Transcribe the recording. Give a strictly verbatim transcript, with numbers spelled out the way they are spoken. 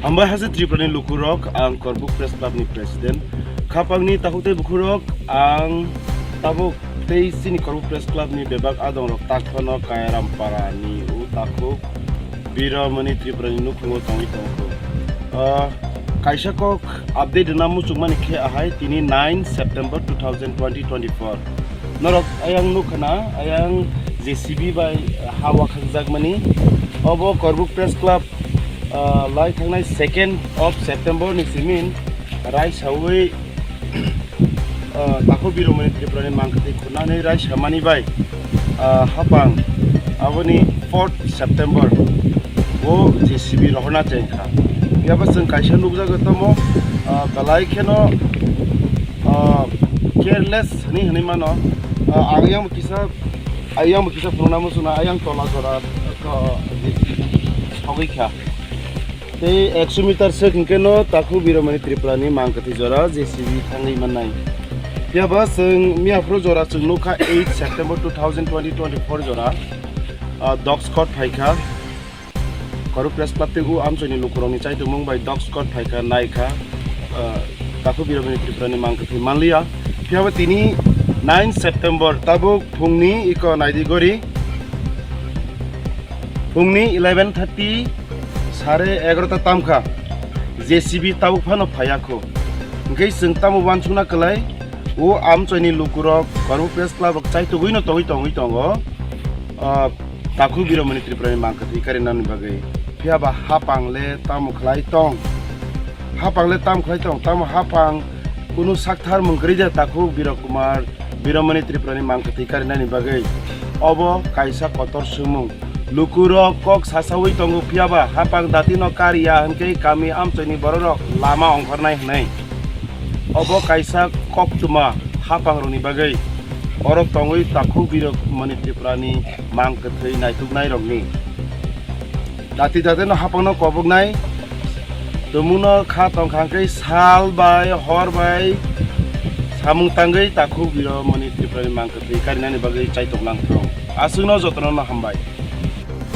Hambai haje Tripura ni lukurok, ang Korbuk Press Club ni President. Khapang ni takhuk tei bukhurok, ang tabuk tei chini Korbuk Press Club ni bebak adong rok tak phano Kairampara ni o takhuk Biromani Tripura ni nukhungo tongwi tongkho. Ah, kaisa kok update rwna muchungmani khe ahai tini nine September two thousand twenty twenty-four. Norok ayang nukha na, ayang J C B bai ha wakhakjakmani. Obo Korbuk Press Club, ah, lai thangnai second of September ni simin raisawi, ah, takhuk Biromani Tripura ni mangkwthwi khunani raisamani bai, ah, hapang aboni fourth September o J C B rohorna chengkha. Phiya ba chwng kaisa nukjago tamo, ah, belai kheno, ah, careless hwnwi hwnwi mano. Ah, ang yang kisa, ayang bo kisa phunukna muchungna, ayang tola jora, ah, sogwi kha. Tei ekso meter swk hwnkhe no takhuk Biromani Tripura ni mangkwthwi jora J C B thangwi mannai. Phiya ba chwng miyaphuru jora chwng nukha eight September two thousand twenty twenty-four jora, ah, dog squad phaikha. Korbuk Press Club tei o amchoi ni lukurok ni chaitokmung bai dog squad phaikha, naikha, ah, takhuk Biromani Tripura ni mangkwthwi manliya. Phiya ba tini nine September tabuk phungni iko naidi gori. Phungni eleven thirty, sare egarota tamkha, J C B tabuk phano phaiya kho. Hwnkhe chwng tamo uansukna kwlai, o amchoini lukurok Korbuk Press Club rok chaitugwino tongwi tongwi tongo, ah, takhuk Biromani Tripura ni mangkwthwi karinani bagwi. Phiya ba hapang le tamo khlai tong? Hapang le tamo khlai tong? Tamo hapang kunu sakthar mung kwrwi de takhuk Biro Kumar Biromani Tripura ni mangkwthwi karinani bagwi. Obo kaisa kotor swngmung. Lukurok kok sasawi tongo, phiya ba hapang datino kariya hwnkhe kami amchoini bororok lama ongkhornai hwnwi. Obo kaisa koktwma hapangrokni bagwi. Oro tongwi takhuk Biromani Tripura ni mangkwthwi naituknairokni. Dati datino hapangno koboknai. Tumungno kha tongkha hwnkhe sal bai hor bai samung tangwi takhuk Biromani Tripura ni mangkwthwi karinani bagwi chaitok nangthung. Aswkno jotono no hambai.